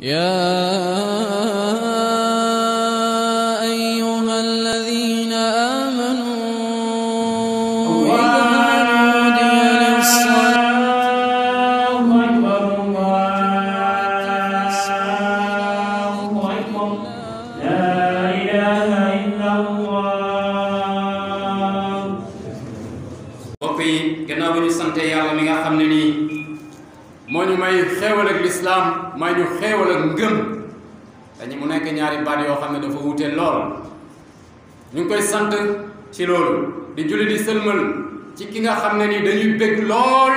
يا أيها الذين آمنوا إذا نودي للصلاة لا إله إلا الله. mbokk yi gannaaw bi ñu sant yàlla mi nga xam ne nii moo ñu may xéewal ak lislaam may ñu xéewal ak ngëm dañu mu nekk ñaari baat yoo xam ne dafa wute lool ñu ngi koy sant ci loolu di julli di sëlmal ci ki nga xam ne nii dañuy bég lool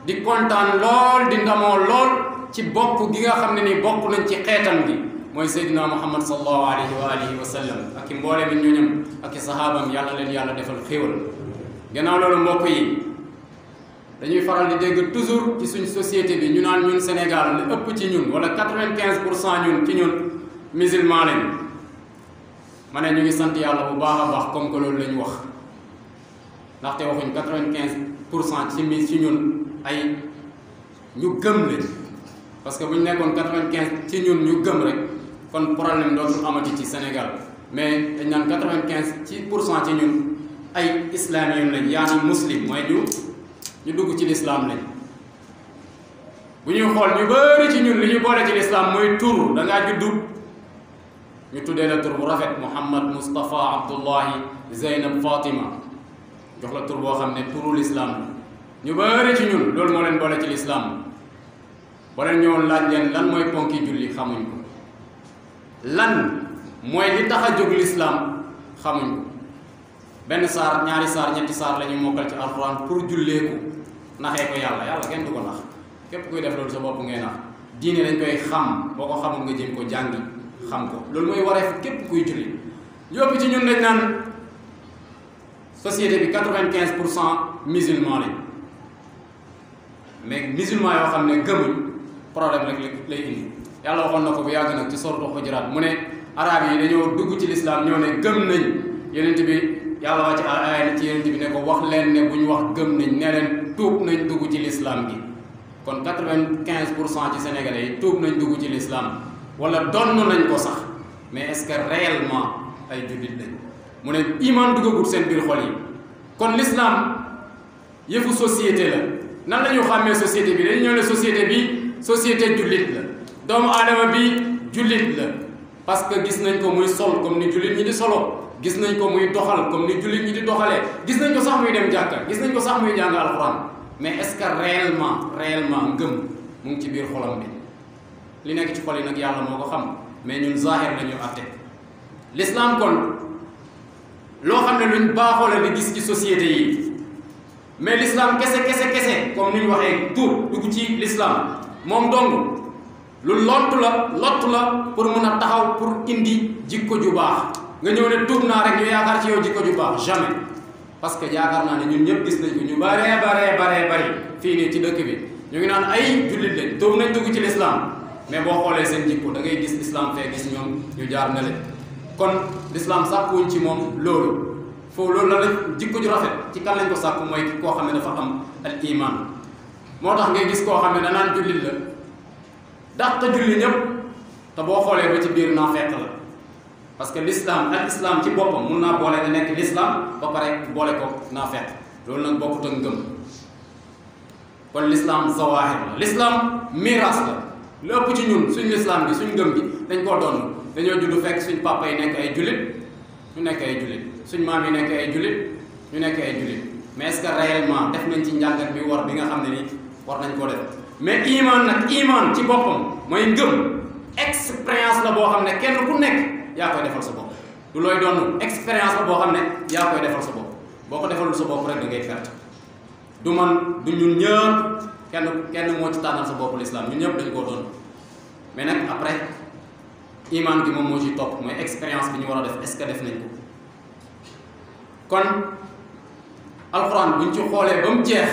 di kontaan lool di ndamoo lool ci bokk gi nga xam ne nii bokk nañ ci xeetam gi mooy Seydina Muhammad sallallahu alayhi wa alihi wa sallam ak i mboole bi ñooñam ak i sahaabam yàlla leen yàlla defal xéewal gannaaw loolu mbokk yi dañuy faral di dégg toujours ci suñ société bi ñu naan ñun Sénégal li ëpp ci ñun wala 95% ñun ci ñun musulman lañ ma ne ñu ngi sant yàlla bu baax a baax comme que loolu la ñu wax ndaxte waxuñ 95% ci ñun ay ñu gëm lañ parce que bu ñu nekkoon 95 ci ñun ñu gëm rek kon problème dootul amati ci Sénégal mais dañ naan 95% ci ñun ay islamiyun lañ yaani muslim mooy ñu dugg ci lislaam lañ bu ñuy xool ñu bëri ci ñun li ñu boole ci lislaam mooy tur da ngaa juddu ñu tuddee la tur bu rafet Muhammad Mustafa Abdullahi Zeynab Fatima jox la tur boo xam ne turu lislaam la ñu bëri ci ñun loolu moo leen boole ci lislaam boo leen ñëwoon laaj leen lan mooy ponki julli xamuñ ko lan mooy li tax a jóg lislaam xamuñ ko benn saar ñaari saar ñetti saar la ñu mokkal ci alxuraan pour julleeku naxee ko yàlla kenn du ko nax képp kuy def loolu sa bopp ngay nax diine dañ koy xam boo ko xamul nga jëm ko jàngi xam ko loolu mooy wareef képp kuy julli yóbbu ci ñun dañ naan société bi 95% musulman lañ mais musulman yoo xam ne gëmuñ problème rek lay indi yàlla waxoon na ko bu yàgg nag ci sourate Hujurat mu ne arab yi dañoo dugg ci lislaam ñoo ne gëm nañ yenent bi yàlla wàcc aaya ci yenent bi ne ko wax leen ne bu ñu wax gëm nañ ne leen tuub nañ dugg ci lislaam gi kon 95% ci sénégalais yi tuub nañ dugg ci lislaam wala donn nañ ko sax mais est-ce que réellement ay jullit lañ mu ne iman duggagul seen biir xol yi kon lislaam yëfu société la nan la ñu xàmmee société bi dañu ñëw ne société bi société jullit la doomu aadama bi jullit la parce que gis nañ ko muy sol comme ni jullit ñi di solo gis nañ ko muy doxal comme ni jullit ñi di doxalee gis nañ ko sax muy dem jàkka gis nañ ko sax muy jàng alxuraan mais est-ce que réellement ngëm mu ngi ci biir xolam bi li nekk ci xol yi nag yàlla moo ko xam mais ñun zahir la ñu àtte l'islam kon loo xam ne luñ baaxoo la di gis ci société yi mais l'islam kese comme ni ñu waxee tuub dugg ci l'islam moom dong lu lottu la pour mun a taxaw pour indi jikko ju baax nga ñëw ne tuub naa rek ñu yaakaar ci yow jikko ju baax jamais parce que yaakaar naa ne ñun ñëpp gis nañ ko ñu bari fii nii ci dëkk bi ñu ngi naan ay jullit lañ tuub nañ dugg ci l'islam mais boo xoolee seen jikko da ngay gis l'islam fee gis ñoom ñu jaar na leen kon l'islam sàkkuwuñ ci moom loolu foofu loolu la jikko ju rafet ci kan lañ ko sàkku mooy koo xam ne dafa am al iman moo tax ngay gis koo xam ne danaan jullit la dàq julli ñëpp te boo xoolee ba ci biir naafeq la parce que l'islam al islam ci boppam mun naa boole ne nekk l'islam ba pare boole ko naafeq loolu nag bokkut ak ngëm kon l'islam zawahir la l'islam miras la lu ëpp ci ñun suñ l'islam bi suñ ngëm bi dañ koo doon dañoo judd fekk suñ papa yi nekk ay jullit ñu nekk ay jullit suñ maam yi nekk ay jullit ñu nekk ay jullit mais est-ce que réellement def nañ ci njàngat bi war bi nga xam ne ni war nañ koo def mais iman ci boppam mooy ngëm expérience la boo xam ne kenn ku nekk yaa koy defal sa bopp du looy doon expérience la boo xam ne yaa koy defal sa bopp boo ko defalul sa bopp rek da ngay perte du man du ñun ñëpp kenn moo ci tànnal sa bopp l'islam ñun ñëpp dañ koo doon mais nag après iman gi moom moo ci topp mooy expérience bi ñu war a def est-ce que def nañ ko kon alxuraan buñ ci xoolee ba mu jeex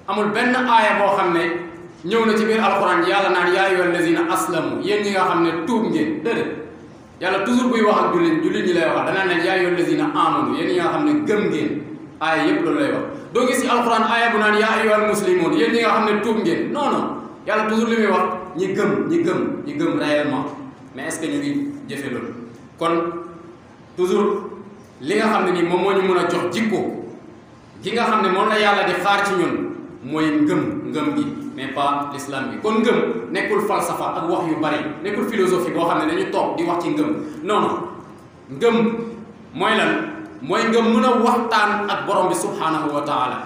amul benn aaya boo xam ne ñëw na ci biir alxuraan yàlla naan yaa ayyuhal lazina aslamu yéen ñi nga xam ne tuub ngeen déedéet yàlla toujours buy wax ak jullit ñi lay wax danaa leen yaa ayyuhal lazina amanu yéen ñi nga xam ne gëm ngeen aaya yëpp loolu lay wax doo gis ci alxuraan aaya bu naan yaa ayyuhal muslimun yéen ñi nga xam ne tuub ngeen non yàlla toujours li muy wax ñi gëm réellement mais est-ce que ñu ngi jëfe loolu kon toujours li nga xam ne nii moom moo ñu mën a jox jikko gi nga xam ne moom la yàlla di xaar ci ñun mooy ngëm gi mais pas l'islam bi kon ngëm nekkul falsafa ak wax yu bari nekkul philosophie boo xam ne dañu toog di wax ci ngëm non ngëm mooy lan mooy nga mën a waxtaan ak borom bi subhanahu wa taala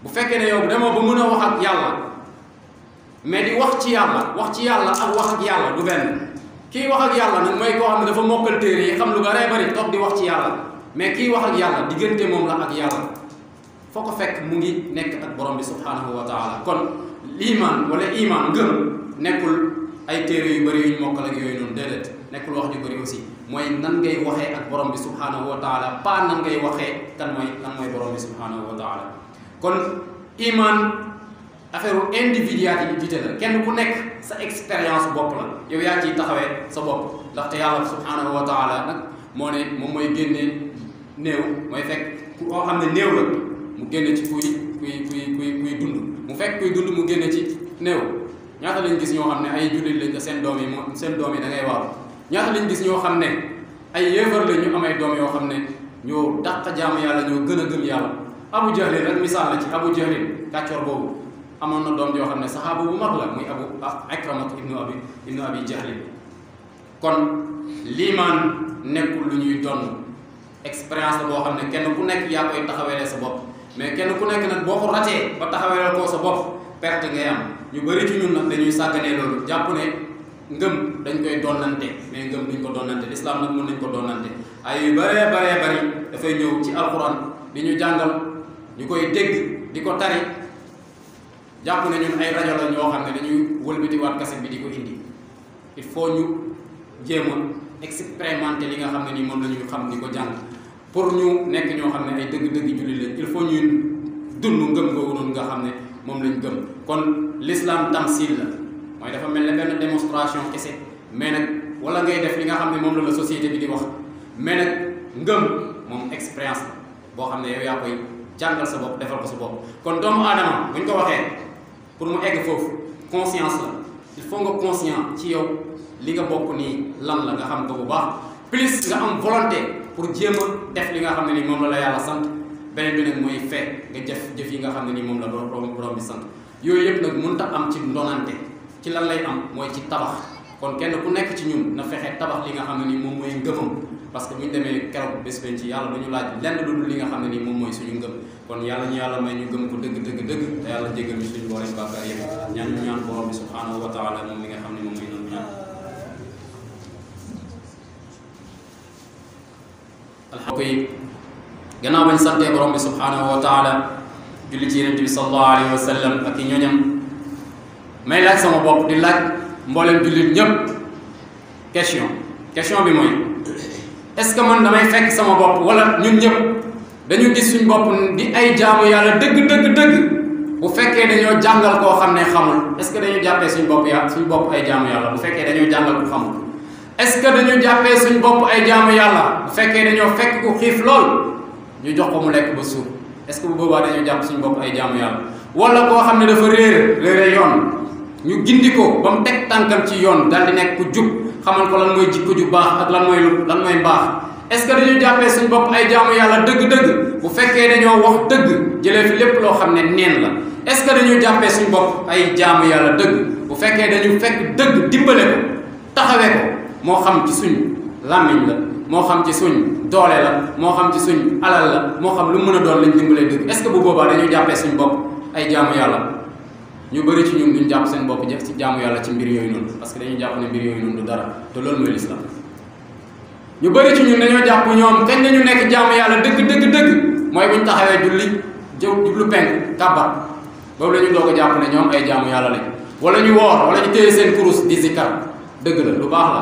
bu fekkee ne yow demoo ba mën a wax ak yàlla mais di wax ci yàlla ak wax ak yàlla du benn kii wax ak yàlla nag mooy koo xam ne dafa mokkal téere yi xam lu baree bari toog di wax ci yàlla mais kii wax ak yàlla diggante moom la ak yàlla foo ko fekk mu ngi nekk ak borom bi subhanahu wa taala kon liimaan wala iman ngëm nekkul ay téere yu bëri yuñ mokkal ak yooyu noonu déedéet nekkul wax ju bëri aussi mooy nan ngay waxee ak borom bi subhanahu wa taala pas nan ngay waxee kan mooy borom bi subhanahu wa taala kon iman affaire individualité la kenn ku nekk sa expérience bopp la yow yaa ciy taxawee sa bopp ndaxte yàlla subhanahu wa taala nag moo ne moom mooy génne néew mooy fekk koo xam ne néew la mu génne ci kuy dund mu fekk kuy dund mu génne ci néew ñaata lañ gis ñoo xam ne ay jullit lañ seen doom yi da ngay waaw ñaata lañ gis ñoo xam ne ay yéefar lañ ñu am ay doom yoo xam ne ñoo dàq jaamu yàlla ñoo gën a gëm yàlla abu jahlin rek misaal la ci abu jahlin kàccoor boobu amoon na doom yoo xam ne saxaaba bu mag la muy ikramatu ibnu abi jahlin kon liimaan nekkul lu ñuy donn expérience la boo xam ne kenn ku nekk yaa koy taxaweele sa bopp mais kenn ku nekk nag boo ko ratee ba taxaweele koo sa bopp perte ngay am ñu bëri ci ñun nag dañuy sàgganee loolu jàpp ne ngëm dañ koy donnante mais ngëm duñ ko donnante l'islam nag mën nañ ko donnante ay yu bëree bari dafay ñëw ci alxuraan di ñu jàngal ñu koy dégg di ko tari jàpp ne ñun ay rajo la ñoo xam ne dañuy wëlbatiwaat kaset bi di ko indi il faut ñu jéem a expérimenter li nga xam ne nii moom la ñuy xam di ko jàng pour ñu nekk ñoo xam ne ay dëgg-dëgg jullit lañ il faut ñu dund ngëm googu noonu nga xam ne moom lañ gëm kon l'islam tamsil la mooy dafa mel ne benn démonstration kese mais nag wala ngay def li nga xam ne moom la société bi di wax mais nag ngëm moom expérience la boo xam ne yow yaa koy jàngal sa bopp defal ko sa bopp kon doomu aadama bu ñu ko waxee pour mu egg foofu conscience la il faut nga conscient ci yow li nga bokk nii lan la nga xam ko bu baax plus nga am volonté pour jéem a def li nga xam ne nii moom la yàlla sant beneen bi nag mooy fekk nga jëf yi nga xam ne nii moom la borom bi sant yooyu yëpp nag mënut a am ci ndonante ci lan lay am mooy ci tabax kon kenn ku nekk ci ñun na fexe tabax li nga xam ne nii moom mooy ngëmam parce que bu ñu demee keroog bés ci yàlla du ñu laaj lenn lu dul li nga xam ne nii moom mooy suñu ngëm kon yàlla ñu yàlla may ñu gëm ko dëgg te yàlla jéggal ñu suñu boole bàkkaar yëpp ñaan borom bi subhanahu wa taala moom mi nga xam ne moom mooy noonu ñaan alhamdulilah gannaaw bañ santee borom bi subhanahu wa taala julli ci yonent bi sallallahu alayhi wa sallam ak i ñoñam may laaj sama bopp di laaj mboolem jullit ñëpp question bi mooy est-ce que man damay fekk sama bopp wala ñun ñëpp dañu gis suñ bopp di ay jaamu yàlla dëgg bu fekkee dañoo jàngal koo xam ne xamul est-ce que dañu jàppee suñ bopp ay jaamu yàlla bu fekkee dañoo jàngal ku xamul est-ce que dañu jàppee suñ bopp ay jaamu yàlla bu fekkee dañoo fekk ku xiif lool ñu jox ko mu lekk ba suur est-ce que bu boobaa dañoo jàpp suñ bopp ay jaamu yàlla wala koo xam ne dafa réere yoon ñu gindi ko ba mu teg tànkam ci yoon daal di nekk ku jub xamal ko lan mooy jikko ju baax ak lan mooy mbaax est-ce que dañu jàppee suñ bopp ay jaamu yàlla dëgg bu fekkee dañoo wax dëgg jëlee fi lépp loo xam ne neen la est-ce que dañu jàppee suñ bopp ay jaamu yàlla dëgg bu fekkee dañu fekk dëgg dimbale ko taxawee ko moo xam ci suñ làmmiñ la moo xam ci suñ doole la moo xam ci suñ alal la moo xam lu mën a doon lañ dimbalee dëgg est-ce que bu boobaa dañu jàppee suñ bopp ay jaamu yàlla ñu bëri ci ñun duñ jàpp seen bopp jëf ci jaamu yàlla ci mbir yooyu noonu parce que dañuy jàpp ne mbir yooyu noonu du dara te loolu mooy l'islam ñu bëri ci ñun dañoo jàpp ñoom kañ lañu nekk jaamu yàlla dëgg mooy buñ taxawee julli jublu penk kàbbar boobu la ñu doog a jàpp ne ñoom ay jaamu yàlla lañ wala ñu woor wala ñu téye seen kurus di zikar dëgg la lu baax la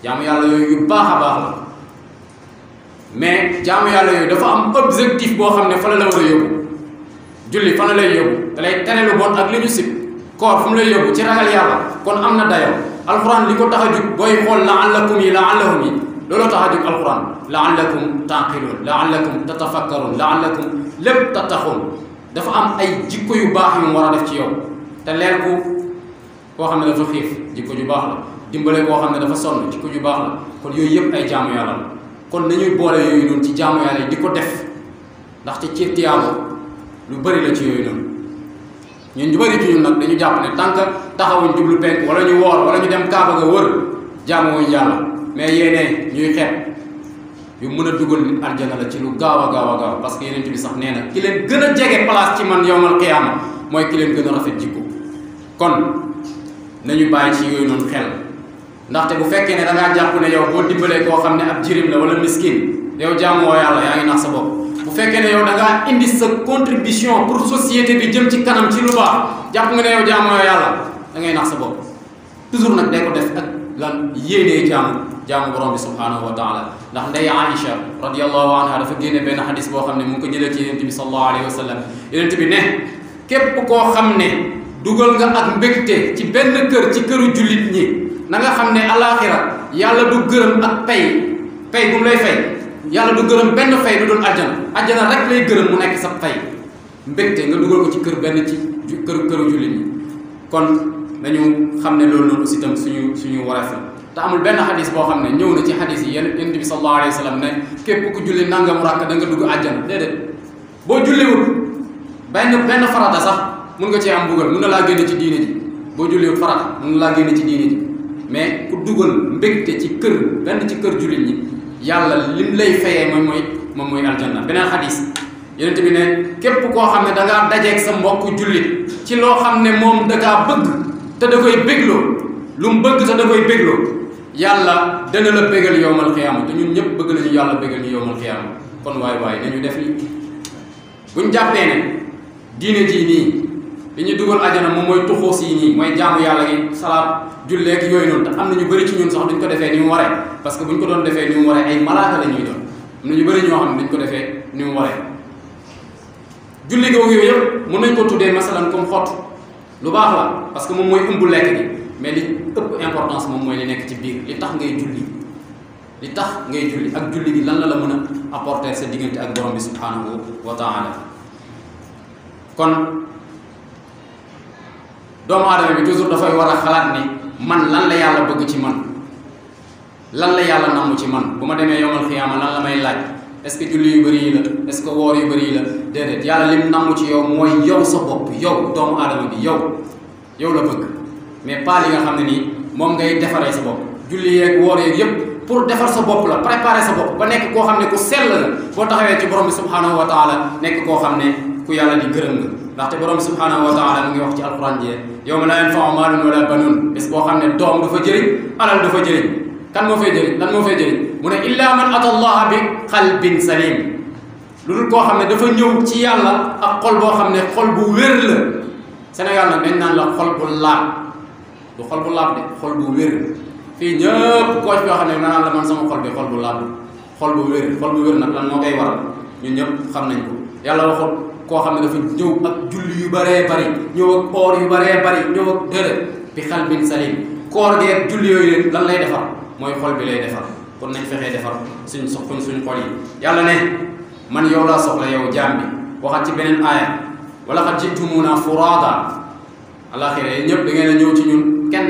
jaamu yàlla yooyu yu baax a baax la mais jaamu yàlla yooyu dafa am objectif boo xam ne fa la war a yóbbu julli fa la lay yóbbu da lay tere lu bon ak li ñu sib koor fu mu lay yóbbu ci ragal yàlla kon am na dayoo alxuraan li ko tax a jug booy xool la'allakum yi looloo tax a jug alxuraan la'allakum taqiluun la'allakum tatafakkaruun la'allakum lépp tattaxuun dafa am ay jikko yu baax yu mu war a def ci yow te leer ku koo xam ne dafa xiif jikko ju baax la dimbale koo xam ne dafa sonn jikko ju baax la kon yooyu yëpp ay jaamu yàlla la kon nañuy boole yooyu noonu ci jaamu yàlla yi di ko def ndaxte ci tiyaabo lu bëri la ci yooyu noonu ñun ñu bëri ci ñun nag dañu jàpp ne tant que taxawuñ jublu penk wala ñu woor wala ñu dem kaaba nga wër jaamuwuñ yàlla mais yéenee ñuy xeeb yu mën a dugal nit aljana la ci lu gaaw a gaaw a gaaw parce que yeneen bi sax nee na ki leen gën a jege place ci man yowmal qiyaama mooy ki leen gën a rafet jikko kon nañu bàyyi ci yooyu noonu xel ndaxte bu fekkee ne da ngaa jàpp ne yow boo dimbalee koo xam ne ab jirim la wala miskin yow jaamuwoo yàlla yaa ngi nax sa bopp bu fekkee ne yow da ngaa indi sa contribution pour société bi jëm ci kanam ci lu baax jàpp nga ne yow jaamuwoo yàlla da ngay nax sa bopp toujours nag day ko def ak lan yéenee jaamu borom bi subhanahu wa taala ndax ndey Aïcha radiyallahu anha dafa génne benn xadis boo xam ne mu ngi ko jëlee ci yonent bi sallallahu alayhi wa sallam yonent bi ne képp koo xam ne dugal nga ak mbégte ci benn kër ci këru jullit ñi na nga xam ne alaxira yàlla du gërëm ak pay bu mu lay fay yàlla du gërëm benn fay du doon ajjana rek lay gërëm mu nekk sa fay mbégte nga dugal ko ci kër benn ci këru jullit ñi kon nañu xam ne loolu noonu aussi tam suñu wareef la te amul benn xadis boo xam ne ñëw na ci xadis yi yonent bi sallallahu alayhi wa sallam ne képp ku julli nangam rakk da nga dugg àjjana déedéet boo julliwul benn farata sax mun nga cee am mbugal mun na laa génne ci diine ji boo julliwul farata mun na laa génne ci diine ji mais ku dugal mbégte ci benn ci kër jullit ñi yàlla lim lay fayee moom mooy aljanna beneen xadis yonent bi ne képp koo xam ne da ngaa dajeeg sa mbokk jullit ci loo xam ne moom da ngaa bëgg te da koy bégloo lu mu bëgg te da koy bégloo yàlla dana la bégal yowmal xiyaama te ñun ñëpp bëgg nañu yàlla bégal ñu yowmal xiyaama kon waay nañu def li buñ jàppee ne diine jii nii li ñu dugal ajana moom mooy tuxuus yi nii mooy jaamu yàlla gi salaat julleek yooyu noonu te am na ñu bëri ci ñun sax duñ ko defee ni mu waree parce que buñ ko doon defee ni mu waree ay malaaka la ñuy doon am na ñu bëri ñoo xam ne duñ ko defee ni mu waree julli googu yooyu yëpp mën nañ ko tuddee masalan comme xott lu baax la parce que moom mooy ëmb lekk gi mais li ëpp importance moom mooy li nekk ci biir li tax ngay julli ak julli gi lan la mën a apporter sa diggante ak borom bi subhanahu wa taala kon doomu aadama bi toujours dafay war a xalaat ni man lan la yàlla bëgg ci man lan la yàlla namm ci man bu ma demee yowmal xiyaama lan la may laaj est-ce que julli yu bëri yi la est-ce que woor yu bëri yi la déedéet yàlla lim namm ci yow mooy yow sa bopp yow doomu aadama bi yow la bëgg mais pas li nga xam ne nii moom ngay defaree sa bopp julli yeeg woor yeeg yëpp pour defar sa bopp la préparer sa bopp ba nekk koo xam ne ku sell la boo taxawee ci borom bi subhanahu wa taala nekk koo xam ne ku yàlla di gërëm nga ndaxte borom bi subhanahu wa taala mu ngi wax ci alquran ji yawma laa yanfa'u maalun wala banuun bés boo xam ne doom du fa jëriñ alal du fa jëriñ kan moo fay jëriñ lan moo fay jëriñ mu ne illa man ata allaha bi qalbin salim lu dul koo xam ne dafa ñëw ci yàlla ak xol boo xam ne xol bu wér la Sénégal nag dañ naan la xol bu laab du xol bu laab de xol bu wér fii ñëpp koo ci yoo xam ne naan la man sama xol bi xol bu laab xol bu wér nag lan moo koy waral ñun ñëpp xam nañ ko yàlla waxoon koo xam ne dafa ñëw ak julli yu bëree bëri ñëw ak oor yu bëree bëri ñëw ak déedéet bi qalbin salim koor gi ak julli yooyu lan lay defar mooy xol bi lay defar kon nañ fexee defar suñ xol yi yàlla ne man yow laa soxla yow jaam bi waxat ci beneen aaya wala qad ji'tumuuna furaada alaxira yi ñëpp da ngeen a ñëw ci ñun kenn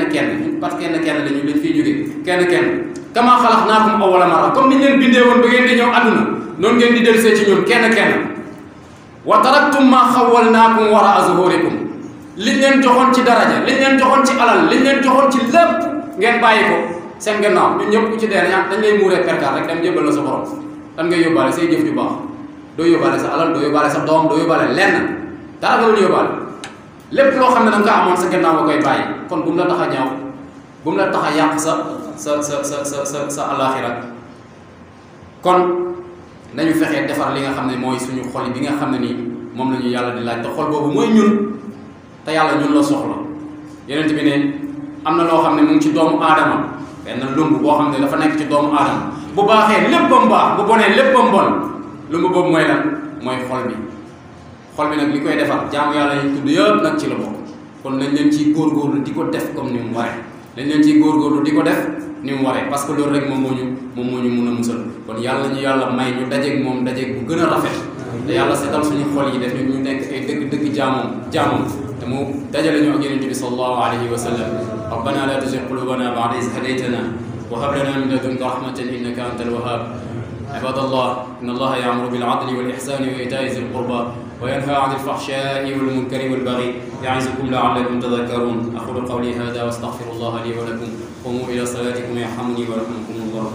parce que kenn lañu lañ fiy jógee kenn kama xalaqnaakum awwala marra comme niñ leen bindee woon ba ngeen di ñëw àdduna noonu ngeen di delsee ci ñun kenn wa taraktum ma xawwalnaakum waraa zuhurikum liñ leen joxoon ci daraja liñ leen joxoon ci alal liñ leen joxoon ci lépp ngeen bàyyi ko seen gannaaw ñun ñëpp ku ci dee dañ lay muuree perkaar rek dem jébal la sa borom dan ngay yóbbaale say jëf ju baax doo yóbbaale sa alal doo yóbbaale sa doom doo yóbbaale lenn dara nga lu yóbbaale lépp loo xam ne da nga ko amoon sa gannaaw nga koy bàyyi kon bu mu la tax a ñaaw bu mu la tax a yàq sa alaxira kon nañu fexee defar li nga xam ne mooy suñu xol bi nga xam ne nii moom la ñu yàlla di laaj te xol boobu mooy ñun te yàlla ñun la soxla yonent bi ne am na loo xam ne mu ngi ci doomu aadama benn lumb boo xam ne dafa nekk ci doomu aadama bu baaxee léppam baax bu bonee léppam bon lumb boobu mooy lan mooy xol bi nag li koy defar jaamu yàlla yi tudd yëpp nag ci la bokk kon nañ leen ciy góorgóorlu di ko def comme ni mu waree nañ leen ciy góorgóorlu di ko def ni mu waree parce que loolu rek moom moo ñu mun a musal kon yàlla ñu yàlla may ñu dajeeg moom dajeeg bu gën a rafet te yàlla setal suñu xol yi def ñu nekk ay dëgg-dëgg jaamam تمو دجل نيو النبي صلى الله عليه وسلم ربنا لا تزغ قلوبنا بعد إذ هديتنا وهب لنا من لدنك رحمة إنك أنت الوهاب عباد الله إن الله يأمر بالعدل والإحسان وإيتاء ذي القربى وينهى عن الفحشاء والمنكر والبغي يعظكم لعلكم تذكرون أقول قولي هذا واستغفر الله لي ولكم قوموا إلى صلاتكم يرحمني ورحمكم الله.